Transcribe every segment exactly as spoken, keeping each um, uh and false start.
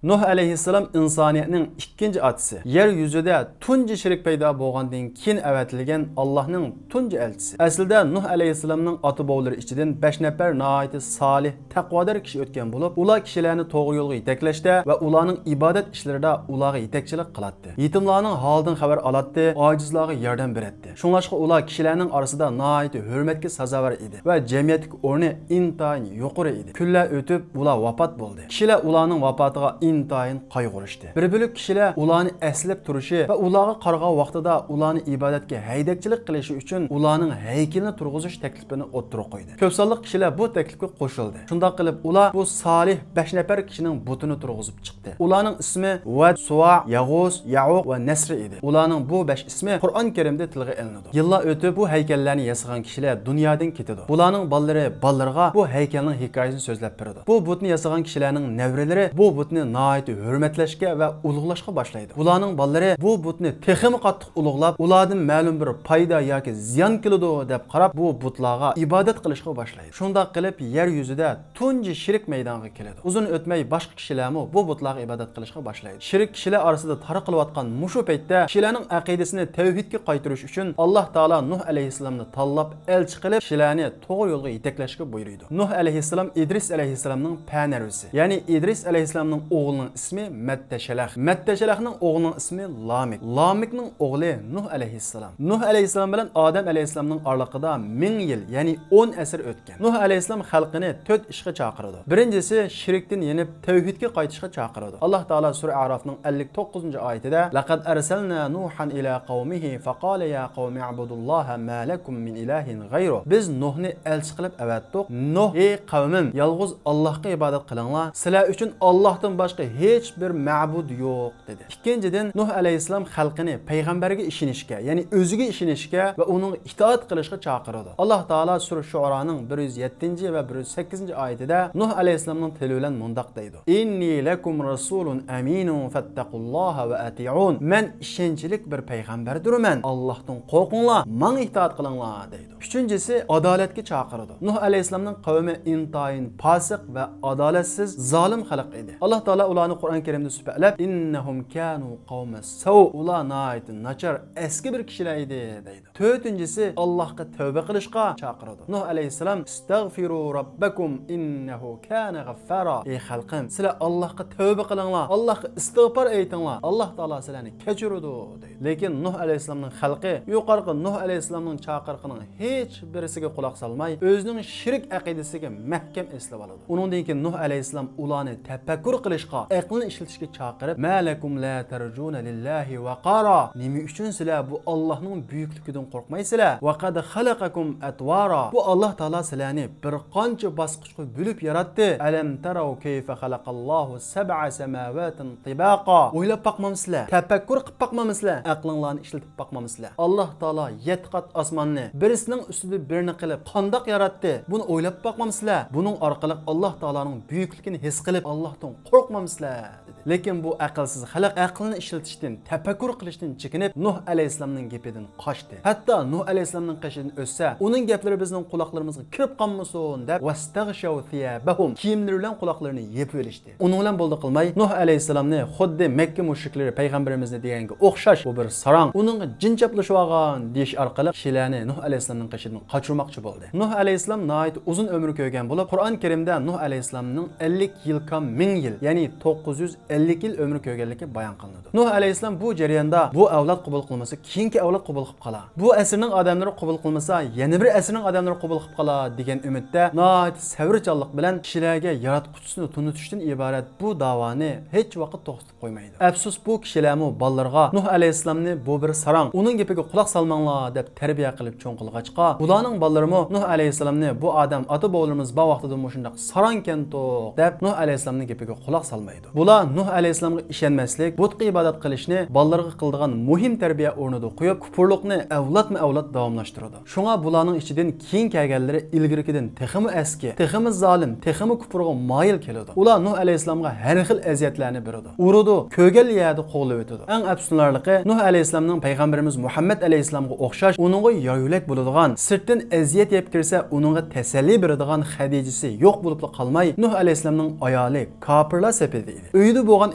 نۇھ ئەلەيھىسسالام ئىنسانىيەتنىڭ ئىككىنچى ئاتىسى، يەر يۈزىدە تۇنجى شىرك پەيدا بولغاندىن كېيىن ئەۋەتىلگەن ئاللاھنىڭ تۇنجى ئەلچىسى. ئەسلىدە نۇھ ئەلەيھىسسالامنىڭ ئاتا-بوۋىلىرى ئىچىدىن بەش نەپەر ناھايىتى سالىھ، تەقۋادار كىشى ئۆتكەن بولۇپ، ئۇلار كىشىلەرنى توغرا يولغا يېتەكلەشتە ۋە ئۇلارنىڭ ئىبادەت ئىشلىرىدا ئۇلارغا يېتەكچىلىك قىلاتتى. يېتىملارنىڭ ھالىدىن خەۋەر ئالاتتى، ئاجىزلارغا ياردەم بېرەتتى. شۇڭلاشقا ئۇلار كىشىلەرنىڭ ئارىسىدا ناھايىتى ھۆرمەتكە سازاۋەر ئىدى ۋە جەمئىيەتتىكى ئورنى ئىنتايىن يۇقىرى ئىدى. كۈنلەر ئۆتۈپ، ئۇلار ۋاپات بولدى. كىشىلەر ئۇلارنىڭ ۋاپاتىغا ئىنتايىن قايغۇرۇشتى. بىر بۆلەك كىشىلەر ئۇلارنى ئەسلەپ تۇرۇشى ۋە ئۇلارغا قارىغان ۋاقتىدا ئۇلارنى ئىبادەتكە ھەيدەكچىلىك قىلىشى ئۈچۈن ئۇلارنىڭ ھەيكىلىنى تۇرغۇزۇش تەكلىپىنى ئوتتۇرىغا قويدى. كۆپ سانلىق كىشىلەر بۇ تەكلىپكە قوشۇلدى. شۇنداق قىلىپ، ئۇلار بۇ سالىھ بەش نەپەر كىشىنىڭ بۇتىنى تۇرغۇزۇپ چىقتى. ئۇلارنىڭ ئىسمى ۋەد، سۇۋا، يەغۇس، يەئۇق ۋە نەسر ئىدى. ئۇلارنىڭ بۇ بەش ئىسمى قۇرئان كەرىمدە تىلغا ئېلىنىدۇ. يىللار ئۆتۈپ، بۇ ھەيكەللەرنى ياسىغان كىشىلەر دۇنيادىن كېتىدۇ. بۇلارنىڭ بالىلىرى بالىلىرىغا بۇ ھەيكەلنىڭ ھېكايىسىنى سۆزلەپ بېرىدۇ. بۇ بۇتنى ياسىغان كىشىلەرنىڭ نەۋرىلىرى بۇ بۇتنى ناھايىتى ھۆرمەتلەشكە ۋە ئۇلۇغلاشقا باشلايدۇ. ئۇلارنىڭ بالىلىرى بۇ بۇتنى تېخىمۇ قاتتىق ئۇلۇغلاپ، ئۇلاردىن مەلۇم بىر پايدا ياكى زىيان كېلىدۇ دەپ قاراپ، بۇ بۇتلارغا ئىبادەت قىلىشقا باشلايدۇ. شۇنداق قىلىپ، يەر يۈزىدە تۇنجى شىرك مەيدانغا كېلىدۇ. ئۇزۇن ئۆتمەي باشقا كىشىلەرمۇ بۇ بۇتلارغا ئىبادەت قىلىشقا باشلايدۇ. شىرك كىشىلەر ئارىسىدا تارقىلىۋاتقان مۇشۇ پەيتتە كىشىلەرنىڭ ئەقىدىسىنى تەۋھىدكە قايتۇرۇش ئۈچۈن ئاللاھ تائالا نۇھ ئەلەيھىسسالامنى تاللاپ ئەلچى قىلىپ، كىشىلەرنى توغرا يولغا يېتەكلەشكە بۇيرۇيدۇ. نۇھ ئەلەيھىسسالام ئىدرىس ئەلەيھىسسالامنىڭ پەنەرۋىسى، يەنى ئىدرىس ئەلەيھىسسالامنىڭ ئوغلىنىڭ ئىسمى مەتتەشەلەخ. مەتتەشەلەخنىڭ ئوغلىنىڭ ئىسمى لامىك. لامىكنىڭ ئوغلى نۇھ ئەلەيھىسسالام. نۇھ ئەلەيھىسسالام بىلەن ئادەم ئەلەيھىسسالامنىڭ ئارىلىقىدا مىڭ يىل، يەنى ئون ئەسىر ئۆتكەن. نۇھ ئەلەيھىسسالام خەلقىنى تۆت ئىشقا چاقىرىدۇ. بىرىنچىسى، شىركتىن يېنىپ، تەۋھىدكە قايتىشقا چاقىرىدۇ. ئاللاھ تائالا سۈرە ئەئرافنىڭ ئەللىك توققۇزىنچى ئايىتىدە، لەقەد ئەرسەلنا نۇھەن ئىلا قەۋمىھى فەقالە يا قەۋمىئبۇدۇللاھە مە لەكۇم مىن ئىلاھىن غەيرۇھ. بىز نۇھنى ئەلچى قىلىپ ئەۋەتتۇق. نۇھ، ئى قەۋمىم، يالغۇز ئاللاھقا ئىبادەت قىلىڭلار. سىلەر ئۈچۈن ئاللاھتىن باشقا ھېچ بىر مەبۇد يوق، دېدى. ئىككىنچىدىن، نۇھ ئەلەيھىسسالام خەلقىنى پەيغەمبەرگە ئىشىنىشكە، يەنى ئۆزىگە ئىشىنىشكە ۋە ئۇنىڭغا ئىتائەت قىلىشقا چاقىرىدۇ. ئاللاھ تائالا سۈرە شۇئرانىڭ بىر يۈز يەتتىنچى ۋە بىر يۈز سەككىزىنچى ئايىتىدە نۇھ ئەلەيھىسسالامنىڭ تىلى بىلەن مۇنداق دەيدۇ: ئىننى لەكۇم رەسۇلۇن ئەمىنۇن فەتتەقۇللاھە ۋە ئەتىئۇن. مەن ئىشەنچلىك بىر پەيغەمبەردۇرمەن. ئاللاھتىن قورقۇڭلار، ماڭا ئىتائەت قىلىڭلار، دەيدۇ. ئۈچىنچىسى، ئادالەتكە چاقىرىدۇ. نۇھ ئەلەيھىسسالامنىڭ قەۋمى ئىنتايىن پاسىق ۋە ئادالەتسىز، زالىم خەلق ئىدى. ئاللاھ تائالا ئۇلارنى قۇرئان كەرىمدە سۈپەتلەپ، ئىننەھۇم كانۇ قەۋمە سەۋ، ئۇلار ناھايىتى ناچار، ئەسكى بىر كىشىلەر ئىدى، دەيدۇ. تۆتىنچىسى، ئاللاھقا تەۋبە قىلىشقا چاقىرىدۇ. نۇھ ئەلەيھىسسالام، ئىستەغفىرۇ رەببەكۇم ئىننەھۇ كانە غەففارا. ئەي خەلقىم، سىلەر ئاللاھقا تەۋبە قىلىڭلار، ئاللاھقا ئىستىغپار ئېيتىڭلار، ئاللاھ تائالا سىلەرنى كەچۈرىدۇ، دەيدۇ. لېكىن نۇھ ئەلەيھىسسالامنىڭ خەلقى يۇقىرىقى نۇھ ئەلەيھىسسالامنىڭ چاقىرىقىنىڭ ھېچ بىرسىگە قۇلاق سالماي، ئۆزىنىڭ شىرك ئەقىدىسىگە مەھكەم ئېسىلىۋالىدۇ. ئۇنىڭدىن كېيىن نۇھ ئەلەيھىسسالام ئۇلارنى تەپەككۇر قىلىشقا، ئەقلىنى ئىشلىتىشكە چاقىرىپ، مە لەكۇم لا تەرجۇنە لىللاھى ۋەقارا، نېمە ئۈچۈن سىلەر بۇ ئاللاھنىڭ بۈيۈكلۈكىدىن قورقمايسىلەر؟ ۋەقەد خەلەقەكۇم ئەتۋارا، بۇ ئاللاھ تائالا سىلەرنى بىر قانچە باسقۇچقا بۆلۈپ ياراتتى. ئەلەم تەرەۋ كەيفە خەلەقەللاھۇ سەبئە سەماۋاتىن تىباقا. ئويلاپ باقمامسىلەر؟ تەپەككۇر قىلىپ باقمامسىلەر؟ ئەقلىڭلارنى ئىشلىتىپ باقمامسىلەر؟ ئاللاھ تائالا يەتتە قات ئاسماننى بىرسىنىڭ ئۈستىدە بىرنى قىلىپ قانداق ياراتتى؟ بۇنى ئويلاپ باقمامسىلەر؟ بۇنىڭ ئارقىلىق ئاللاھ تائالانىڭ بۈيۈكلۈكىنى ھېس قىلىپ، ئاللاھتىن قورقمامسىلەر؟ دېدى. لېكىن بۇ ئەقىلسىز خەلق ئەقلىنى ئىشلىتىشتىن، تەپەككۇر قىلىشتىن چېكىنىپ، نۇھ ئەلەيھىسسالامنىڭ گېپىدىن قاچتى. ھەتتا نۇھ ئەلەيھىسسالامنىڭ قېشىدىن ئۆتسە، ئۇنىڭ گەپلىرى بىزنىڭ قۇلاقلىرىمىزغا كىرىپ قالمىسۇن دەپ، ۋەستەغشەۋ سىيەبەھۇم، كىيىملىرى بىلەن قۇلاقلىرىنى يېپىۋېلىشتى. ئۇنىڭ بىلەن بولدى قىلماي، نۇھ ئەلەيھىسسالامنى خۇددى مەككە مۇشرىكلىرى پەيغەمبىرىمىزنى دېگەنگە ئوخشاش، بۇ بىر ساراڭ، ئۇنىڭغا جىن چاپلىشىۋالغان دېيىش ئارقىلىق كىشىلەرنى نۇھ ئەلەيھىسسالامنىڭ قېشىدىن قاچۇرماقچى بولدى. نۇھ ئەلەيھىسسالام ناھايىتى ئۇزۇن ئۆمۈر كۆرگەن بولۇپ، قۇرئان كەرىمدە نۇھ ئەلەيھىسسالامنىڭ ئەللىك يىل كام مىڭ يىل، يەنى توققۇز يۈز ئەللىك يىل ئۆمۈر كۆرگەنلىكى بايان قىلىنىدۇ. نۇھ ئەلەيھىسسالام بۇ جەرياندا بۇ ئەۋلاد قوبۇل قىلمىسا، كېيىنكى ئەۋلاد قوبۇل قىلىپ قالا. بۇ ئەسىرنىڭ ئادەملىرى قوبۇل قىلمىسا، يەنە بىر ئەسىرنىڭ ئادەملىرى قوبۇل قىلىپ قالا دېگەن ئۈمىدتە ناھايىتى سەۋرچانلىق بىلەن كىشىلەرگە ياراتقۇچىسىنى تونۇتۇشتىن ئىبارەت بۇ داۋانى ھېچ ۋاقىت توختىتىپ قويمايدۇ. ئەپسۇس، بۇ كىشىلەرمۇ بالىلىرىغا نۇھ ئەلەيھىسسالامنى بۇ بىر ساراڭ، ئۇنىڭ گېپىگە قۇلاق سالماڭلار دەپ تەربىيە قىلىپ چوڭ قىلغاچقا، بۇلارنىڭ بالىلىرىمۇ نۇھ ئەلەيھىسسالامنى بۇ ئادەم ئاتا-بوۋىلىرىمىز بار ۋاقتىدا مۇشۇنداق ساراڭكەنتۇق دەپ نۇھ ئەلەيھىسسالامنىڭ گېپىگە قۇلاق سالمايدۇ. بۇلار نۇھ ئەلەيھىسسالامغا ئىشەنمەسلىك، بۇتقا ئىبادەت قىلىشنى بالىلىرىغا قىلىدىغان مۇھىم تەربىيە ئورنىدا قويۇپ، كۇپۇرلۇقنى ئەۋلادمۇ ئەۋلاد داۋاملاشتۇرىدۇ. شۇڭا بۇلارنىڭ ئىچىدىن كېيىن كەلگەنلىرى ئىلگىرىكىدىن تېخىمۇ ئەسكى، تېخىمۇ زالىم، تېخىمۇ كۇپۇرغا مايىل كېلىدۇ. ئۇلار نۇھ ئەلەيھىسسالامغا ھەر خىل ئەزىيەتلەرنى بېرىدۇ. ئۇرىدۇ، كۆرگەنلا يەردە قوغلىۋېتىدۇ. ئەڭ ئەپسۇسلىنارلىقى، نۇھ ئەلەيھىسسالامنىڭ پەيغەمبىرىمىز مۇھەممەد ئەلەيھىسسالامغا ئوخشاش ئۇنىڭغا يار يۆلەك بولىدىغان، سىرتتىن ئەزىيەت يەپ كىرسە ئۇنىڭغا تەسەللى بېرىدىغان خەدىجىسى يوق بولۇپلا قالماي، نۇھ ئەلەيھىسسالامنىڭ ئايالى كاپىرلار سېپىدە ئىدى. ئۆيىدە بولغان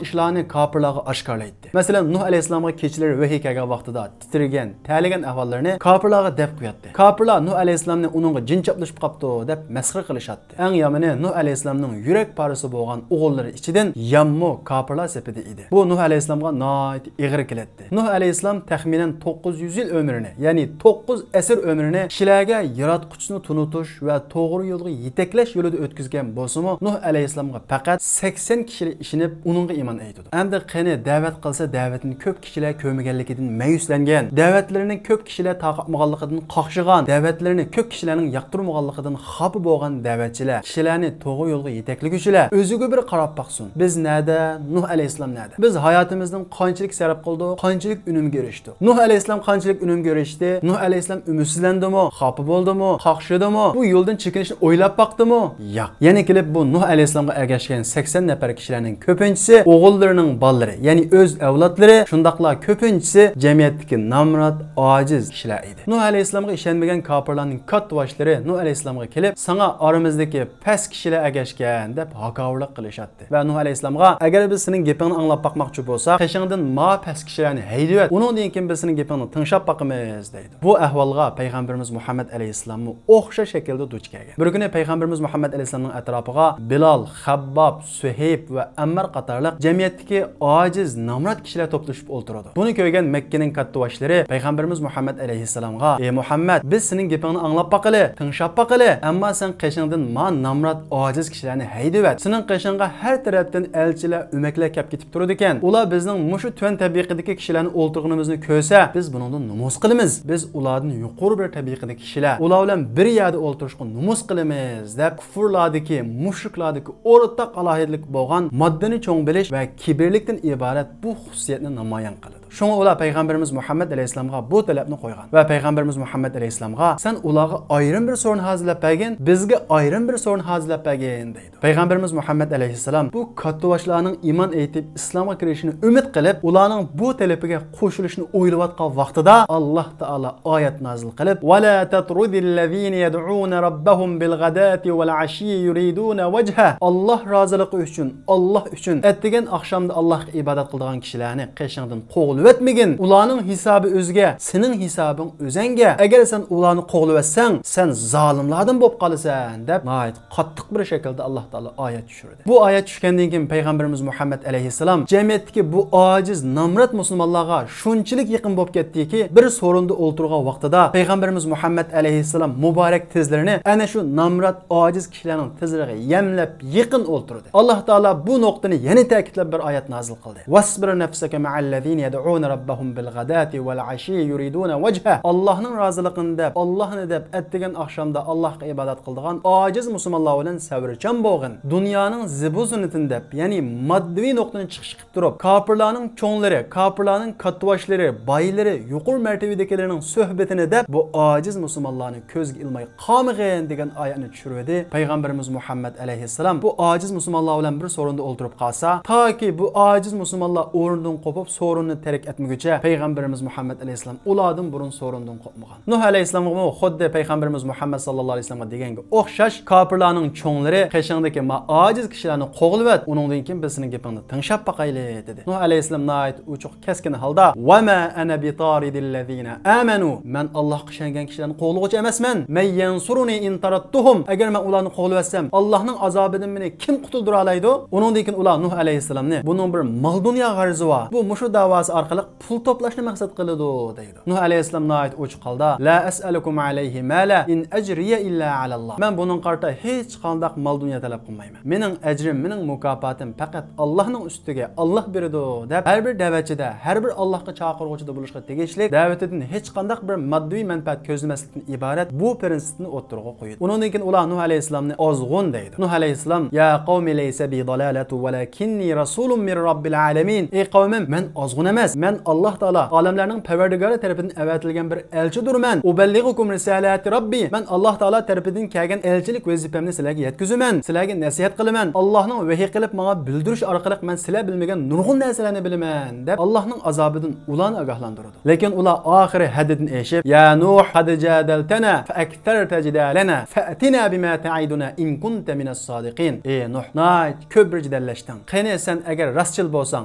ئىشلارنى كاپىرلارغا ئاشكارىلايتتى. مەسىلەن، نۇھ ئەلەيھىسسالامغا كېچىلىرى ۋەھىي كەلگەن ۋاقتىدا تىترىگەن، تەلىگەن ئەھۋاللىرىنى كاپىرلارغا دەپ قوياتتى. كاپىرلار نۇھ ئەلەيھىسسالامنى ئۇنىڭغا جىن چاپلىشىپ قاپتۇ دەپ مەسخىرە قىلىشاتتى. ئەڭ يامىنى، نۇھ ئەلەيھىسسالامنىڭ يۈرەك پارىسى بولغان ئوغۇللىرى ئىچىدىن ياممۇ كاپىرلار سېپىدە ئىدى. بۇ نۇھ ئەلەيھىسسالامغا ناھايىتى ئېغىر كېلەتتى. نۇھ ئەلەيھىسسالام تەخمىنەن توققۇز يۈز يىل ئۆمرىنى، يەنى توققۇز ئەسىر ئۆمرىنى كىشىلەرگە ياراتقۇچىسىنى تونۇتۇش ۋە توغرا يولغا يېتەكلەش يولىدا ئۆتكۈزگەن بولسىمۇ، نۇھ ئەلەيھىسسالامغا پەقەت سەكسەن كىشىلا ئىشىنىپ، ئۇنىڭغا ئىمان ئېيتىدۇ. ئەمدى قېنى، دەۋەت قىلسا، دەۋىتىنى كۆپ كىشىلەر كۆرمىگەنلىكىدىن مەيۈسلەنگەن، دەۋەتلىرىنى كۆپ كىشىلەر تارقاتمىغانلىقىدىن قاقشىغان، دەۋەتلىرىنى كۆپ كىشىلەرنىڭ ياقتۇرمىغانلىقىدىن خاپا بولغان دەۋەتچىلەر، كىشىلەرنى توغرا يولغا يېتەكلىگۈچىلەر ئۆزىگە بىر قاراپ باقسۇن. بىز نەدە؟ نۇھ ئەلەيھىسسالام نەدە؟ بىز ھاياتىمىزدىن قانچىلىك سەرپ قىلدۇق؟ قانچىلىك ئۈنۈمگە ئېرىشتۇق؟ نۇھ ئەلەيھىسسالام قانچىلىك ئۈنۈمگە ئېرىشتى؟ نۇھ ئەلەيھىسسالام ئۈمىدسىزلەندىمۇ؟ خاپا بولدىمۇ؟ قاقشىدىمۇ؟ بۇ يولدىن چېكىنىشنى ئويلاپ باقتىمۇ؟ ياق. يەنە كېلىپ بۇ نۇھ ئەلەيھىسسالامغا ئەگەشكەن سەكسەن نەپەر كىشىلەرنىڭ كۆپىنچىسى ئوغۇللىرىنىڭ بالىلىرى، يەنى ئۆز ئەۋلادلىرى، شۇنداقلا كۆپىنچىسى جەمئىيەتتىكى نامرات، ئاجىز كىشىلەر ئىدى. نۇھ ئەلەيھىسسالامغا ئىشەنمىگەن كاپىرلارنىڭ كاتتىباشلىرى نۇھ ئەلەيھىسسالامغا كېلىپ، ساڭا ئارىمىزدىكى پەس كىشىلەر ئەگەشكەن دەپ ھاكاۋۇرلۇق قىلىشاتتى. ۋە نۇھ ئەلەيھىسسالامغا، ئەگەر بىز سېنىڭ گېپىڭنى ئاڭلاپ باقماقچى بولساق، قېشىڭدىن ما پەس كىشىلەرنى ھەيدىۋەت، ئۇنىڭدىن كېيىن بىز سېنىڭ گېپىڭنى تىڭشاپ باقىمىز، دەيدۇ. بۇ ئەھۋالغا پەيغەمبىرىمىز مۇھەممەد ئەلەيھىسسالاممۇ ئوخشاش شەكىلدە دۇچ كەلگەن. بىر كۈنى پەيغەمبىرىمىز مۇھەممەد ئەلەيھىسسالامنىڭ ئەتراپىغا بىلال، خەبباب، سۈھەيب ۋە ئەممار قاتارلىق جەمئىيەتتىكى ئاجىز، نامرات كىشىلەر توپلىشىپ ئولتۇرىدۇ. بۇنى كۆرگەن مەككىنىڭ كاتتىباشلىرى پەيغەمبىرىمىز مۇھەممەد ئەلەيھىسسالامغا، ئى مۇھەممەد، بىز سېنىڭ گېپىڭنى ئاڭلاپ باقىلى، تىڭشاپ باقىلى، ئەمما سەن قېشىڭدىن ما نامرات، ئاجىز كىشىلەرنى ھەيدىۋەت. سېنىڭ قېشىڭغا ھەر تەرەپتىن ئەلچىلەر، ئۆمەكلەر كەپ كېتىپ تۇرىدىكەن. ئۇلار بىزنىڭ مۇشۇ تۆۋەن تەبىقىدىكى كىشىلەرنى ئولتۇرغىنىمىزنى كۆرسە، بىز بۇنىڭدىن نومۇس قىلىمىز. بىز ئۇلاردىن يۇقىرى بىر تەبىقىدىكى كىشىلەر، ئۇلار بىلەن بىر يەردە ئولتۇرۇشقا نومۇس قىلىمىز، دەپ كۇفۇرلاردىكى، مۇشرىكلاردىكى ئورتاق ئالاھىدىلىك بولغان ماددىنى چوڭ بىلىش ۋە كىبىرلىكتىن ئىبارەت بۇ خۇسۇسىيەتنى نامايان قىلىدۇ. شۇڭا ئۇلار پەيغەمبىرىمىز مۇھەممەد ئەلەيھىسسالامغا بۇ تەلەپنى قويغان ۋە پەيغەمبىرىمىز مۇھەممەد ئەلەيھىسسالامغا، سەن ئۇلارغا ئايرىم بىر سورۇن ھازىرلاپ بەرگىن، بىزگە ئايرىم بىر سورۇن ھازىرلاپ بەرگىن، دەيدۇ. پەيغەمبىرىمىز مۇھەممەد ئەلەيھىسسالام بۇ كاتتىباشلارنىڭ ئىمان ئېيتىپ ئىسلامغا كىرىشىنى ئۈمىد قىلىپ، ئۇلارنىڭ بۇ تەلىپىگە قوشۇلۇشنى ئويلاۋاتقان ۋاقتىدا، ئاللاھ تائالا ئايەت نازىل قىلىپ، ۋەلا تەترۇدىللەزىنە يەدئۇنە رەببەھۇم بىلغەداتى ۋەلئەشىيى يۇرىدۇنە ۋەجھە، ئاللاھ رازىلىقى ئۈچۈن، ئاللاھ ئۈچۈن ئەتىگەن ئاخشامدا ئاللاھقا ئىبادەت قىلىدىغان كىشىلەرنى قېشىڭدىن قوغلىۋەتمىگىن. ئۇلارنىڭ ھېسابى ئۆزىگە، سېنىڭ ھېسابىڭ ئۆزەڭگە. ئەگەر سەن ئۇلارنى قوغلىۋەتسەڭ، سەن زالىملاردىن بولۇپ قالىسەن، دەپ ناھايىتى قاتتىق بىر شەكىلدە ئاللاھ تائالا ئايەت چۈشۈردى. بۇ ئايەت چۈشكەندىن كېيىن پەيغەمبىرىمىز مۇھەممەد ئەلەيھىسسالام جەمئىيەتتىكى بۇ ئاجىز، نامرات مۇسۇلمانلارغا شۇنچىلىك يېقىن بولۇپ كەتتىكى، بىر سورۇندا ئولتۇرغان ۋاقتىدا پەيغەمبىرىمىز مۇھەممەد ئەلەيھىسسالام مۇبارەك تىزلىرىنى ئەنە شۇ نامرات، ئاجىز كىشىلەرنىڭ تىزلىرىغا يەملەپ يېقىن ئولتۇردى. ئاللاھ تائالا بۇ نۇقتىنى يەنە تەكىتلەپ بىر ئايەت نازىل قىلدى. ۋەسبىر نەفسەكە مەئەللەزىنە يەدئۇنە رەببەھۇم بىلغەداتى ۋەلئەشىيى يۇرىدۇنە ۋەجھە. ئاللاھنىڭ رازىلىقىنى دەپ، ئاللاھنى دەپ، ئەتىگەن ئاخشامدا ئاللاھقا ئىبادەت قىلىدىغان ئاجىز مۇسۇلمانلار بىلەن سەۋرچان بولغىن. دۇنيانىڭ زىبۇ زىننىتىنى دەپ، يەنى ماددىي نۇقتىنى چىقىش قىلىپ تۇرۇپ، كاپىرلارنىڭ چوڭلىرى، كاپىرلارنىڭ كاتتىباشلىرى، بايلىرى، يۇقىرى مەرتىۋىدىكىلەرنىڭ سۆھبىتىنى دەپ، بۇ ئاجىز مۇسۇلمانلارنى كۆزگە ئىلماي قالمىغىن دېگەن ئايەتنى چۈشۈرۈۋىدى. پەيغەمبىرىمىز مۇھەممەد ئەلەيھىسسالام بۇ ئاجىز مۇسۇلمانلار بىلەن بىر سورۇندا ئولتۇرۇپ قالسا، تاكى بۇ ئاجىز مۇسۇلمانلار ئورنىدىن قوپۇپ سورۇننى تەرك ئەتمىگۈچە پەيغەمبىرىمىز مۇھەممەد ئەلەيھىسسالام ئۇلاردىن بۇرۇن سورۇندىن قوپمىغان. نۇھ ئەلەيھىسسالامغىمۇ خۇددى پەيغەمبىرىمىز مۇھەممەد ساللاللاھۇ ئەلەيھى ۋەسەللەمگە دېگەنگە ئوخشاش، كاپىرلارنىڭ چوڭلىرى قېشىڭدىكى ما ئاجىز كىشىلەرنى قوغلىۋەت، ئۇنىڭدىن كېيىن بىز سېنىڭ گېپىڭنى تىڭشاپ باقايلى، دېدى. نۇھ ئەلەيھىسسالام ناھايىتى ئوچۇق، كەسكىن ھالدا، ۋەما ئەنە بىتارىدىللەزىنە ئامەنۇ، مەن ئاللاھقا ئىشەنگەن كىشىلەرنى قوغلىغۇچى ئەمەسمەن. مەن يەنسۇرۇنى ئىن تاراتتۇھۇم، ئەگەر مەن ئۇلارنى قوغلىۋەتسەم، ئاللاھنىڭ ئازابىدىن مېنى كىم قۇتۇلدۇرالايدۇ؟ ئۇنىڭدىن كېيىن ئۇلار نۇھ ئەلەيھىسسالامنى، بۇنىڭ بىر مال دۇنيا غەرىزى بار، بۇ مۇشۇ داۋاسى ئارقىلىق پۇل توپلاشنى مەقسەت قىلىدۇ، دەيدۇ. نۇھ ئەلەيھىسسالام ناھايىتى ئوچۇق ھالدا، لا ئەسئەلۇكۇم ئەلەيھى مالا، ئىن ئەجرىيە ئىللا ئەلەللاھ. مەن بۇنىڭغا قارىتا ھېچقانداق مال دۇنيا تەلەپ قىلمايمەن. مېنىڭ ئەجرىم، مېنىڭ مۇكاپاتىم پەقەت ئاللاھنىڭ ئۈستىگە، ئاللاھ بېرىدۇ، دەپ ھەر بىر دەۋەتچىدە، ھەر بىر ئاللاھقا چاقىرغۇچىدا بولۇشقا تېگىشلىك دەۋىتىدىن ھېچقانداق بىر ماددىي مەنپەئەت كۆزلىمەسلىكتىن ئىبارەت بۇ پىرىنسىپنى ئوتتۇرىغا قويىدۇ. ئۇنىڭدىن كېيىن ئۇلار نۇھ ئەلەيھىسسالامنى ئازغۇن دەيدۇ. نۇھ ئەلەيھىسسالام، يا قەۋمى لەيسە بى ضالالەتۇ ۋەلەكىننى رەسۇلۇم مىن رەببىل ئالەمىن. ئەي قەۋمىم، مەن ئازغۇن ئەمەس. مەن ئاللاھ تائالا، ئالەملەرنىڭ پەرۋەردىگارى تەرىپىدىن ئەۋەتىلگەن بىر ئەلچىدۇرمەن. ئۇبەللىغۇكۇم رىسالاتى رەببى. مەن ئاللاھ تائالا تەرىپىدىن كەلگەن ئەلچىلىك ۋەزىپەمنى سىلەرگە يەتكۈزىمەن، سىلەرگە نەسىھەت قىلىمەن. ئاللاھنىڭ ۋەھىي قىلىپ ماڭا بىلدۈرۈشى ئارقىلىق مەن سىلەر بىلمىگەن نۇرغۇن نەرسىلەرنى بىلىمەن، دەپ ئاللاھنىڭ ئازابىدىن ئۇلارنى ئاگاھلاندۇرىدۇ. لېكىن ئۇلار ئاخىرى ھەددىدىن ئېشىپ، يا نۇھ، قەد جادەلتەنا فەئەكسەرتە جىدالەنا فەئتىنا بىما تەئىدۇنا ئىن كۇنتە مىنەس سادىقىن. ئى نۇھ، ناھايىتى كۆپ بىر جېدەللەشتىڭ. قېنى سەن ئەگەر راستچىل بولساڭ،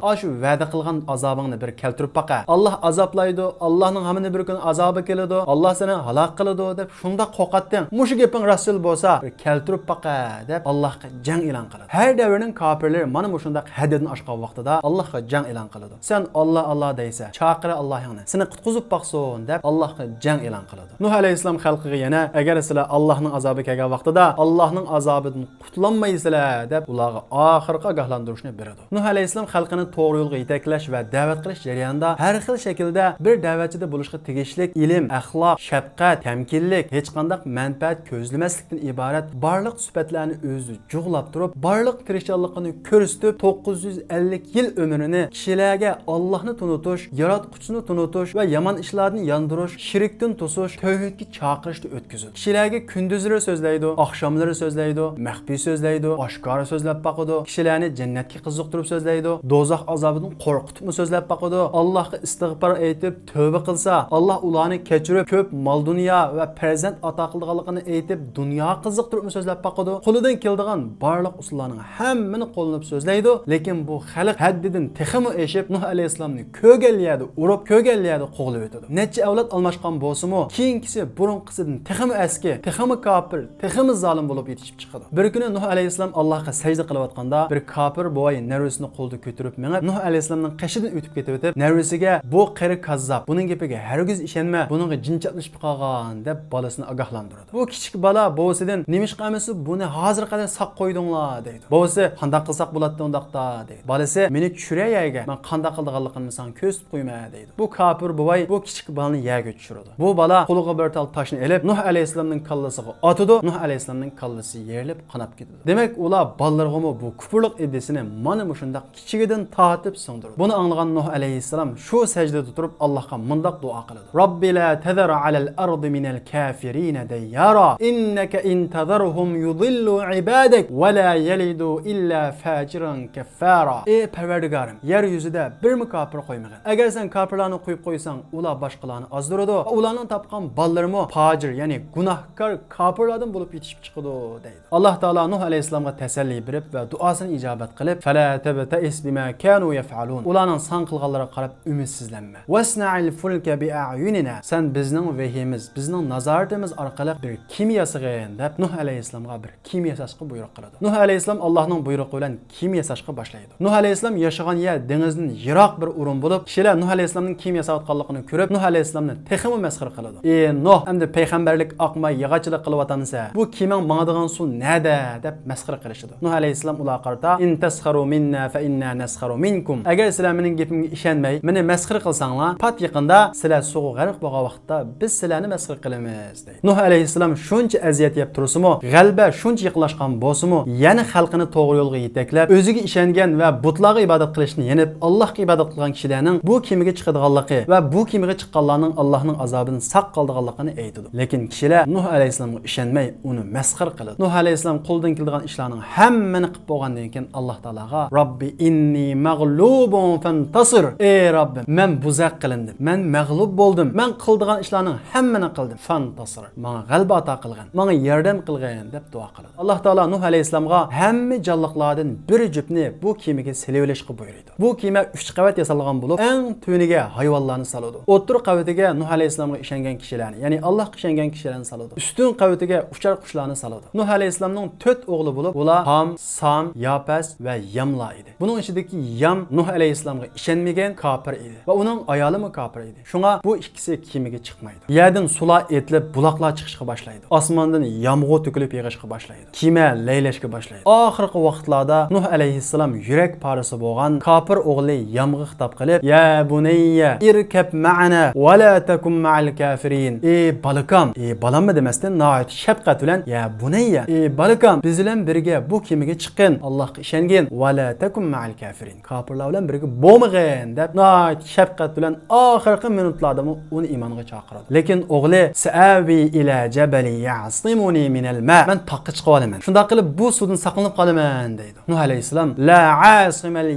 ئاشۇ ۋەدە قىلغان ئازابىڭنى بىر كەلتۈرۈپ باقە. ئاللا ئازابلايدۇ، ئاللانىڭ ھەممىنى بىر كۈنى ئازابى كېلىدۇ، ئاللا سېنى ھالاك قىلىدۇ دەپ شۇنداق قورقاتتىڭ. مۇشۇ گېپىڭ راستچىل بولسا، بىر كەلتۈرۈپ باقە دەپ ئاللاغا جەڭ ئېلان قىلىدۇ. ھەر دەۋرنىڭ كاپىرلىرى مانا مۇشۇنداق ھەددىدىن ئاشقان ۋاقتىدا ئاللاغا جەڭ ئېلان قىلىدۇ. سەن ئاللا، ئاللا دەيسە، چاقىرە ئاللاھىڭنى، سېنى قۇتقۇزۇپ باقسۇن دەپ ئاللاغا جەڭ ئېلان قىلىدۇ. نۇھ ئەلەيھىسسالام خەلقىگە يەنە، ئەگەر سىلەر ئاللاھنىڭ ئازابى كەلگەن ۋاقتىدا ئاللاھنىڭ ئازابىدىن قۇتۇلالمايسىلەر دەپ ئۇلارغا ئاخىرقى ئاگاھلاندۇرۇشنى بېرىدۇ. نۇھ ئەلەيھىسسالام خەلقىنى توغرا يولغا يېتەكلەش ۋە دەۋەت قىلىش جەريانىدا ھەر خىل شەكىلدە بىر دەۋەتچىدە بولۇشقا تېگىشلىك ئىلىم، ئەخلاق، شەپقەت، تەمكىنلىك، ھېچقانداق مەنپەئەت كۆزلىمەسلىكتىن ئىبارەت بارلىق سۈپەتلەرنى ئۆزىدە جۇغلاپ تۇرۇپ، بارلىق تىرىشچانلىقىنى كۆرسىتىپ، توققۇز يۈز ئەللىك يىل ئۆمرىنى كىشىلەرگە ئاللاھنى تونۇتۇش، ياراتقۇچىنى تونۇتۇش ۋە يامان ئىشلاردىن ياندۇرۇش، شىركتىن توسۇش، تەۋھىدكە چاقىرىشتا ئۆتكۈزىدۇ. كىشىلەرگە كۈندۈزلىرى سۆزلەيدۇ، ئاخشاملىرى سۆزلەيدۇ، مەخپىي سۆزلەيدۇ، ئاشكارا سۆزلەپ باقىدۇ، كىشىلەرنى جەننەتكە قىزىقتۇرۇپ سۆزلەيدۇ، دوزاخ ئازابىدىن قورقۇتۇپمۇ سۆزلەپ باقىدۇ، ئاللاھقا ئىستىغپار ئېيتىپ، تەۋبە قىلسا، ئاللاھ ئۇلارنى كەچۈرۈپ، كۆپ مال-دۇنيا ۋە پەرزەنت ئاتا قىلىدىغانلىقىنى ئېيتىپ، دۇنياغا قىزىقتۇرۇپمۇ سۆزلەپ باقىدۇ. قولىدىن كېلىدىغان بارلىق ئۇسۇللارنىڭ ھەممىنى قوللىنىپ سۆزلەيدۇ، لېكىن بۇ خەلق ھەددىدىن تېخىمۇ ئېشىپ، نۇھ ئەلەيھىسسالامنى كۆرگەن يەردە ئۇرۇپ، كۆرگەن يەردە قوغلىۋېتىدۇ. نەچچە ئەۋلاد ئالماشقان بولسىمۇ، كېيىنكىسى بۇرۇنقىسىدىن تېخىمۇ ئەسكى، تېخىمۇ كاپىر، تېخىمۇ زالىم بولۇپ يېتىشىپ چىقىدۇ. بىر كۈنى نۇھ ئەلەيھىسسالام ئاللاھقا سەجدە قىلىۋاتقاندا، بىر كاپىر بوۋاي نەۋرىسىنى قولىدا كۆتۈرۈپ مېڭىپ، نۇھ ئەلەيھىسسالامنىڭ قېشىدىن ئۆتۈپ كېتىۋېتىپ، نەۋرىسىگە، «بۇ قېرى كاززاپ، بۇنىڭ گېپىگە ھەرگىز ئىشەنمە، بۇنىڭغا جىن چاپلىشىپ قالغان» دەپ بالىسىنى ئاگاھلاندۇرىدۇ. بۇ كىچىك بالا بوۋىسىدىن، «نېمىشقا ئەمىسە بۇنى ھازىرغا قەدەر ساق قويدۇڭلار؟» دەيدۇ. بوۋىسى، «قانداق قىلساق بولاتتى ئۇنداقتا؟» دەيدۇ. بالىسى، «مېنى چۈشۈرە يەرگە، مەن قانداق قىلىدىغانلىقىنى ساڭا كۆرسىتىپ قويىمەن» دەيدۇ. بۇ كاپىر بوۋاي بۇ كىچىك بالىنى يەرگە چۈشۈرىدۇ. بۇ بالا قولىغا بىر تال تاشنى ئېلىپ، نۇھ ئەلەيھىسسالامنىڭ كاللىسىغا ئاتىدۇ، نۇھ ئەلەيھىسسالامنىڭ كاللىسى يېرىلىپ قاناپ كېتىدۇ. دېمەك، ئۇلار بالىلىرىغىمۇ بۇ كۇپۇرلۇق ئىدىيىسىنى مانا مۇشۇنداق كىچىكىدىن تارتىپ سىڭدۈرىدۇ. بۇنى ئاڭلىغان نۇھ ئەلەيھىسسالام شۇ سەجدىدە تۇرۇپ ئاللاھقا مۇنداق دۇئا قىلىدۇ: «رەببى لا تەزەر ئەلەل ئەردى مىنەل كافىرىنە دەييارا، ئىننەكە ئىن تەزەرھۇم يۇزىللۇ ئىبادەك ۋە لا يەلىدۇ ئىللا فاجىرەن كەففارا.» ئى پەرۋەردىگارىم، يەر يۈزىدە بىرمۇ كاپىر قويمىغىن. ئەگەر سەن كاپىرلارنى قويۇپ قويساڭ، ئۇلار باشقىلارنى ئازدۇرىدۇ. ئۇلارنىڭ تاپقان بالىلىرىمۇ پاجىر، يەنى گۇناھكار كاپىرلاردىن بولۇپ يېتىشىپ چىقىدۇ، دەيدۇ. ئاللاھ تائالا نۇھ ئەلەيھىسسالامغا تەسەللى بېرىپ ۋە دۇئاسىنى ئىجابەت قىلىپ، «فلا تبتئس بما كانوا يفعلون.» ئۇلارنىڭ ساڭا قىلغانلىرىغا قاراپ ئۈمىدسىزلەنمە. «ۋەسنەئىل فۇلكە بىئەعيۇنىنا.» سەن بىزنىڭ ۋەھىيىمىز، بىزنىڭ نازارىتىمىز ئارقىلىق بىر كېمە ياسىغىن، دەپ نۇھ ئەلەيھىسسالامغا بىر كېمە ياساشقا بۇيرۇق قىلىدۇ. نۇھ ئەلەيھىسسالام ئاللاھنىڭ بۇيرۇقى بىلەن كېمە ياساشقا باشلايدۇ. نۇھ ئەلەيھىسسالام ياشىغان يەر دېڭىزدىن يىراق بىر ئورۇن بولۇپ، كىشىلەر نۇھ ئەلەيھىسسالامنىڭ كېمە ياساۋاتقانلىقىنى كۆرۈپ، نۇھ ئەلەيھىسسالامنى تېخىمۇ مەسخىرە قىلىدۇ. «ئى نۇھ، ئەمدى پەيغەمبەرلىك ئاقماي ياغاچچىلىق قىلىۋاتامسەن؟ بۇ كېمەڭ ماڭىدىغان سۇ نەدە؟» دەپ مەسخىرە قىلىشىدۇ. نۇھ ئەلەيھىسسالام ئۇلارغا قارىتا، «ئىن تەسخەرۇ مىننا فەئىننا نەسخەرۇ مىنكۇم.» ئەگەر سىلەر مېنىڭ گېپىمگە ئىشەنمەي، مېنى مەسخىرە قىلساڭلار، پات يېقىندا سىلەر سۇغا غەرق بولغان ۋاقىتتا بىز سىلەرنى مەسخىرە قىلىمىز، دەيدۇ. نۇھ ئەلەيھىسسالام شۇنچە ئەزىيەت يەپ تۇرسىمۇ، غەلىبە شۇنچە يېقىنلاشقان بولسىمۇ، يەنە خەلقىنى توغرا يولغا يېتەكلەپ، ئۆزىگە ئىشەنگەن ۋە بۇتلارغا ئىبادەت قىلىشتىن يېنىپ، ئاللاھقا ئىبادەت قىلغان كىشىلەرنىڭ بۇ كېمىگە چىقىدىغانلىقى ۋە بۇ كېمىگە چىققانلارنىڭ ئاللاھنىڭ ئازابىدىن ساق قالىدىغانلىقىنى ئېيتىدۇ. لېكىن كىشىلەر نۇھ ئەلەيھىسسالامغا ئىشەنمەي، ئۇنى مەسخىرە قىلىدۇ. نۇھ ئەلەيھىسسالام قولىدىن كېلىدىغان ئىشلارنىڭ ھەممىنى قىلىپ بولغاندىن كېيىن، ئاللاھ تائالاغا، «رەببى ئىننى مەغلۇبۇن فەنتەسىر.» «ئەي رەببىم، مەن بوزەك قىلىندىم، مەن مەغلۇپ بولدۇم، مەن قىلىدىغان ئىشلارنىڭ ھەممىنى قىلدىم. فەنتەسىر، ماڭا غەلىبە ئاتا قىلغىن، ماڭا ياردەم قىلغىن» دەپ دۇئا قىلىدۇ. ئاللاھ تائالا نۇھ ئەلەيھىسسالامغا ھەممە جانلىقلاردىن بىر جۈپنى بۇ كېمىگە سېلىۋېلىشقا بۇيرۇيدۇ. بۇ كېمە ئۈچ قەۋەت ياسالغان بولۇپ، ئەڭ تۆۋىنىگە ھايۋانلارنى سالىدۇ. ئوتتۇرا قەۋىتىگە نۇھ ئەلەيھىسسالامغا ئىشەنگەن كىشىلەرنى، يەنى ئاللاھقا ئىشەنگەن كىشىلەرنى سالىدۇ. ئۈستۈن قەۋىتىگە ئۇچار قۇشلارنى سالىدۇ. نۇھ ئەلەيھىسسالامنىڭ تۆت ئوغلى بولۇپ، ئۇلار ھام، سام، ياپەس ۋە ياملار ئىدى. بۇنىڭ ئىچىدىكى يام نۇھ ئەلەيھىسسالامغا ئىشەنمىگەن كاپىر ئىدى ۋە ئۇنىڭ ئايالىمۇ كاپىر ئىدى. شۇڭا بۇ ئىككىسى كېمىگە چىقمايدۇ. يەردىن سۇلار ئېتىلىپ، بۇلاقلار چىقىشقا باشلايدۇ. ئاسماندىن يامغۇر تۆكۈلۈپ يېغىشقا باشلايدۇ. كېمە لەيلەشكە باشلايدۇ. ئاخىرقى ۋاقىتلاردا نۇھ ئەلەيھىسسالام يۈرەك پارىسى بولغان كاپىر ئوغلى يامغا خىتاب قىلىپ، «يا بۇنەييە ئىركەب مەئەنا ۋە لا تەكۇن مەئەل كافىرىن.» «ئى بالىكام»، «ئى بالاممۇ» دېمەستىن، ناھايىتى شەپقەت بىلەن، «يا بۇنەييە»، «ئى بالىكام، بىز بىلەن بىرگە بۇ كېمىگە چىققىن، ئاللاھقا ئىشەنگىن، ۋە لا تەكۇن مەئەل كافىرىن.» «كاپىرلار بىلەن بىرگە بولمىغىن» دەپ، ناھايىتى شەپقەت بىلەن ئاخىرقى مىنۇتلاردىمۇ ئۇنى ئىمانغا چاقىرىدۇ. لېكىن ئوغلى، «سەئەۋى ئىلە جەبەلى يەئسىمۇنى مىنەل ماء.» «مەن تاغقا چىقىۋالىمەن. شۇنداق قىلىپ بۇ سۇدىن ساقلىنىپ قالىمەن» دەيدۇ. نۇھ ئەلەيھىسسالام، «لا ئاسىمەل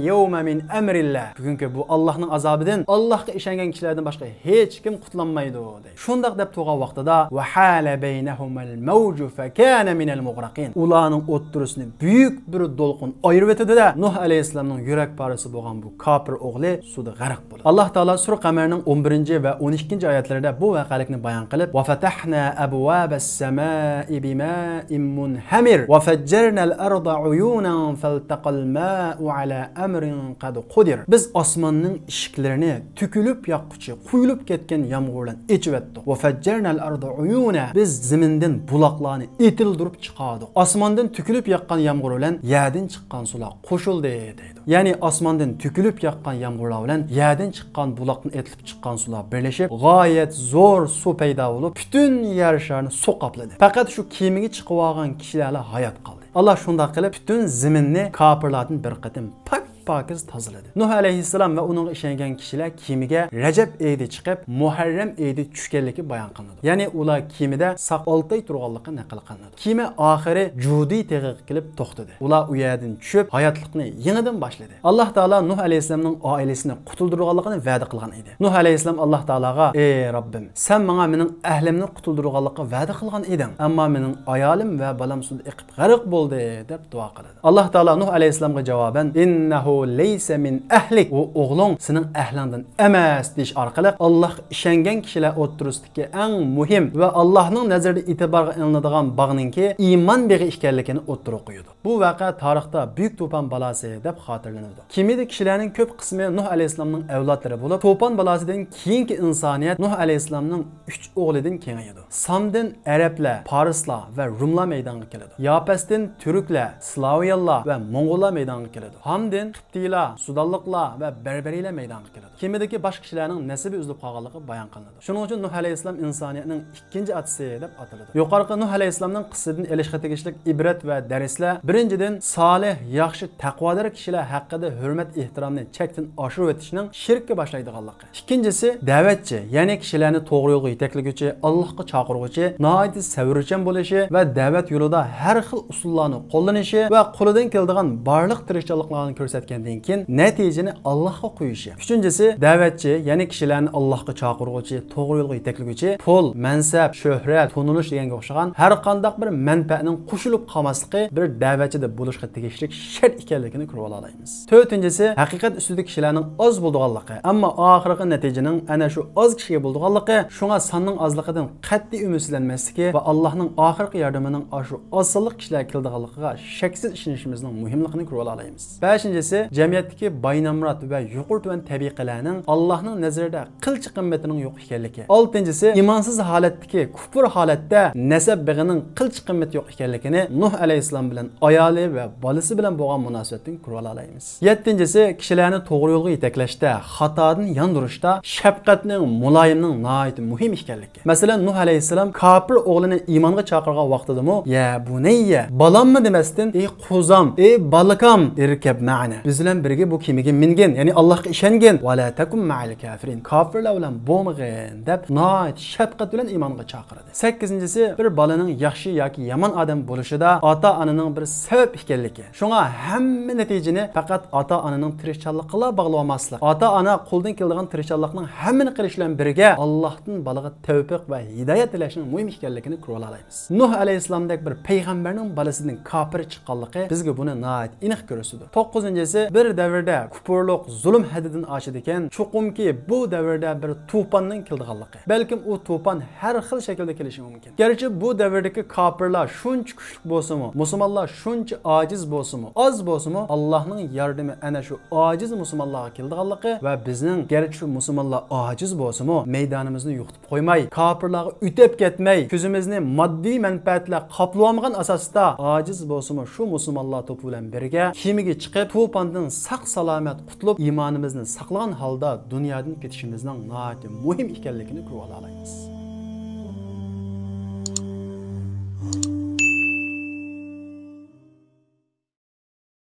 يەۋمە مىن ئەمرىللا.» «بۈگۈنكى بۇ ئاللاھنىڭ ئازابىدىن، ئاللاھقا ئىشەنگەن كىشىلەردىن باشقا ھېچكىم قۇتۇلالمايدۇ» دەيدۇ. شۇنداق دەپ تۇرغان ۋاقتىدا، «ۋە ھالە بەينەھۇمەل مەۋجۇ فەكانە مىنەل مۇغرەقىن.» ئۇلارنىڭ ئوتتۇرىسىنى بۈيۈك بىر دولقۇن ئايرىۋېتىدۇ نۇھ ئەلەيھىسسالامنىڭ يۈرەك پارىسى بولغان بۇ كاپىر ئوغلى سۇدا غەرق بولىدۇ. ئاللاھ تائالا سۈرە قەمەرنىڭ ئون بىرىنچى ۋە ئون ئىككىنچى ئايەتلىرىدە بۇ ۋەقەلىكنى بايان قىلىپ، وفتحنا أبواب السماء بماء منهمر وفجرنا الأرض عيونا فالتقى الماء على أمر قد قدر. بىز ئاسماننىڭ ئىشىكلىرىنى تۆكۈلۈپ ياغقۇچى قۇيۇلۇپ كەتكەن يامغۇر بىلەن ئېچىۋەتتۇق. وفجرنا الأرض عيونا، بىز زېمىندىن بۇلاقلارنى ئېتىلدۈرۈپ چىقاردۇق. ئاسماندىن تۆكۈلۈپ ياغقان يامغۇر بىلەن يەردىن چىققان سۇلار قوشۇلدى دەيدۇ. يەنى ئاسماندىن تۆكۈلۈپ ياغقان يامغۇرلار بىلەن يەردىن چىققان بۇلاقتىن ئېتىلىپ چىققان سۇلار بىرلىشىپ، غايەت زور سۇ پەيدا بولۇپ، پۈتۈن يەر شارىنى سۇ قاپلىدى. پەقەت شۇ كېمىگە چىقىۋالغان كىشىلەرلا ھايات قالدى. ئاللاھ شۇنداق قىلىپ، پۈتۈن زېمىننى كاپىرلاردىن بىر قېتىم پاك پاكىز تازىلىدى. نۇھ ئەلەيھىسسالام ۋە ئۇنىڭغا ئىشەنگەن كىشىلەر كېمىگە رەجەب ئېيىدا چىقىپ، مۇھەررەم ئېيىدا چۈشكەنلىكى بايان قىلىنىدۇ. يەنى ئۇلار كېمىدە ساق ئالتە ئاي تۇرغانلىقى نەقىل قىلىنىدۇ. كېمە ئاخىرى جۇدى تېغىغا كېلىپ توختىدى. ئۇلار ئۇ يەردىن چۈشۈپ، ھاياتلىقنى يېڭىدىن باشلىدى. ئاللاھ تائالا نۇھ ئەلەيھىسسالامنىڭ ئائىلىسىنى قۇتۇلدۇرغانلىقىنى ۋەدە قىلغان ئىدى. نۇھ ئەلەيھىسسالام ئاللاھ تائالاغا، ئى رەببىم، سەن ماڭا مېنىڭ ئەھلىمنى قۇتۇلدۇرغانلىققا ۋەدە قىلغان ئىدىڭ، ئەمما مېنىڭ ئايالىم ۋە بالام سۇدا ئېقىپ غەرق بولدى، دەپ دۇئا قىلىدۇ. ئاللاھ تائالا نۇھ ئەلەيھىسسالامغا جاۋابەن، ئىننەھۇ لەيسە مىن ئەھلىك، ئۇ ئوغلۇڭ سېنىڭ ئەھلىڭدىن ئەمەس، دېيىش ئارقىلىق ئاللاھقا ئىشەنگەن كىشىلەر ئوتتۇرىسىدىكى ئەڭ مۇھىم ۋە ئاللاھنىڭ نەزىرىدە ئېتىبارغا ئېلىنىدىغان باغنىڭكى ئىمان بېغى ئىكەنلىكىنى ئوتتۇرىغا قويىدۇ. بۇ ۋەقە تارىختا بۈيۈك توپان بالاسى دەپ خاتىرىلىنىدۇ. كېمىدە كىشىلەرنىڭ كۆپ قىسمى نۇھ ئەلەيھىسسالامنىڭ ئەۋلادلىرى بولۇپ، توپان بالاسىدىن كېيىنكى ئىنسانىيەت نۇھ ئەلەيھىسسالامنىڭ ئۈچ ئوغلىدىن كېڭىيىدۇ. سامدىن ئەرەبلەر، پارسلار ۋە رۇملار مەيدانغا كېلىدۇ. ياپەستىن تۈركلەر، سلاۋيانلار ۋە موڭغۇللار مەيدانغا كېلىدۇ. ھامدىن قىپتىيلار، سۇدانلىقلار ۋە بەربەرىيلەر مەيدانغا كېلىدۇ. كېمىدىكى باشقا كىشىلەرنىڭ نەسىبى ئۈزۈلۈپ قالغانلىقى بايان قىلىنىدۇ. شۇنىڭ ئۈچۈن نۇھ ئەلەيھىسسالام ئىنسانىيەتنىڭ ئىككىنچى ئاتىسى دەپ ئاتىلىدۇ. يۇقىرىقى نۇھ ئەلەيھىسسالامنىڭ قىسسىسىدىن ئېلىشقا تېگىشلىك ئىبرەت ۋە دەرسلەر، بىرىنچىدىن، سالىھ، ياخشى، تەقۋادار كىشىلەر ھەققىدە ھۆرمەت-ئېھتىرامنى چەكتىن ئاشۇرۇۋېتىشنىڭ شىرككە باشلايدىغانلىقى. ئىككىنچىسى، دەۋەتچى، يەنى كىشىلەرنى توغرا يولغا يېتەكلىگۈچى، ئاللاھقا چاقىرغۇچى، ناھايىتى سەۋرچان بولۇشى ۋە دەۋەت يولىدا ھەر خىل ئۇسۇللارنى قوللىنىشى ۋە قولىدىن كېلىدىغان بارلىق تىرىشچانلىقلارنى كۆرسەتكەندىن كېيىن، نەتىجىنى ئاللاھقا قويۇشى. ئۈچىنچىسى، دەۋەتچى، يەنى كىشىلەرنى ئاللاھقا چاقىرغۇچى، توغرا يولغا يېتەكلىگۈچى، پۇل، مەنسەپ، شۆھرەت، تونۇلۇش دېگەنگە ئوخشىغان ھەر قانداق بىر مەنپەئەتنىڭ قوشۇلۇپ قالماسلىقى بىر دەۋەتچىدە بولۇشقا تېگىشلىك شەرت ئىكەنلىكىنى كۆرۈۋالالايمىز. تۆتىنچىسى، ھەقىقەت ئۈستىدە كىشىلەرنىڭ ئاز بولىدىغانلىقى، ئەمما ئاخىرقى نەتىجىنىڭ ئەنە شۇ ئاز كىشىگە بولىدىغانلىقى، شۇڭا ساننىڭ ئازلىقىدىن قەتئىي ئۈمىدسىزلەنمەسلىكى ۋە ئاللاھنىڭ ئاخىرقى ياردىمىنىڭ ئاشۇ ئاز سانلىق كىشىلەرگە كېلىدىغانلىقىغا شەكسىز ئىشىنىشىمىزنىڭ مۇھىملىقىنى كۆرۈۋالالايمىز. بەشىنچىسى، جەمئىيەتتىكى باي نامرات ۋە يۇقىرى تۆۋەن تەبىقىلەرنىڭ ئاللاھنىڭ نەزىرىدە قىلچە قىممىتىنىڭ يوق ئىكەنلىكى. ئالتىنچىسى، ئىمانسىز ھالەتتىكى كۇپۇر ھالەتتە نەسەب بېغىنىڭ قىلچە قىممىتى يوق ئىكەنلىكىنى نۇھ ئەلەيھىسسالام بىلەن ئايالى ۋە بالىسى بىلەن بولغان مۇناسىۋەتتىن كۆرۈۋالالايمىز. يەتتىنچىسى، كىشىلەرنى توغرا يولغا يېتەكلەشتە، خاتادىن ياندۇرۇشتا شەپقەتنىڭ، مۇلايىمنىڭ ناھايىتى مۇھىم ئىكەنلىكى. مەسىلەن، نۇھ ئەلەيھىسسالام كاپىر ئوغلىنى ئىمانغا چاقىرغان ۋاقتىدىمۇ، يا بۇنەييە، بالاممۇ دېمەستىن، ئى قوزام، ئى بالىكام، ئىركەب مەئەنا، بىز بىلەن بىرگە بۇ كېمىگە مىنگىن، يەنى ئاللاھقا ئىشەنگىن، ۋە لا تەكۇن مەئەل كافىرىن، كاپىرلار بىلەن بولمىغىن، دەپ ناھايىتى شەپقەت بىلەن ئىمانغا چاقىرىدۇ. سەككىزىنچىسى، بىر بالىنىڭ ياخشى ياكى يامان ئادەم بولۇشىدا ئاتا-ئانىنىڭ بىر سەۋەب ئىكەنلىكى. شۇڭا ھەممە نەتىجىنى پەقەت ئاتا-ئانىنىڭ تىرىشچانلىقىغىلا باغلىۋالماسلىق، ئاتا-ئانا قولىدىن كېلىدىغان تىرىشچانلىقنىڭ ھەممىنى قىلىش بىلەن بىرگە، ئاللاھتىن بالىغا تەۋپىق ۋە ھىدايەت تىلەشنىڭ مۇھىم ئىكەنلىكىنى كۆرۈۋالالايمىز. نۇھ ئەلەيھىسسالامدەك بىر پەيغەمبەرنىڭ بالىسىدىن كاپىر چىققانلىقى بىزگە بۇنى ناھايىتى ئېنىق كۆرسىتىدۇ. توققۇزىنچىسى، بىر دەۋردە كۇپۇرلۇق، زۇلۇم ھەددىدىن ئاشىدىكەن، چوقۇمكى بۇ دەۋردە بىر توپاننىڭ كېلىدىغانلىقى. بەلكىم ئۇ توپان ھەر خىل شەكىلدە كېلىشى مۇمكىن. گەرچە بۇ دەۋردىكى كاپىرلار شۇنچە كۈچلۈك بولسىمۇ، مۇسۇلمانلار شۇنچە ئاجىز بولسىمۇ، ئاز بولسىمۇ، ئاللاھنىڭ ياردىمى ئەنە شۇ ئاجىز مۇسۇلمانلارغا كېلىدىغانلىقى ۋە بىزنىڭ گەرچە شۇ مۇسۇلمانلار ئاجىز بولسىمۇ، مەيدانىمىزنى يوقىتىپ قويماي، كاپىرلارغا ئۆتەپ كەتمەي، كۆزىمىزنى ماددىي مەنپەئەتلەر قاپلىۋالمىغان ئاساستا، ئاجىز بولسىمۇ شۇ مۇسۇلمانلار توپى بىلەن بىرگە كېمىگە چىقىپ، توپاندىن ساق-سالامەت قۇتۇلۇپ، ئىمانىمىزنى ساقلىغان ھالدا دۇنيادىن كېتىشىمىزنىڭ ناھايىتى مۇھىم ئىكەنلىكىنى كۆرۈۋالالايمىز.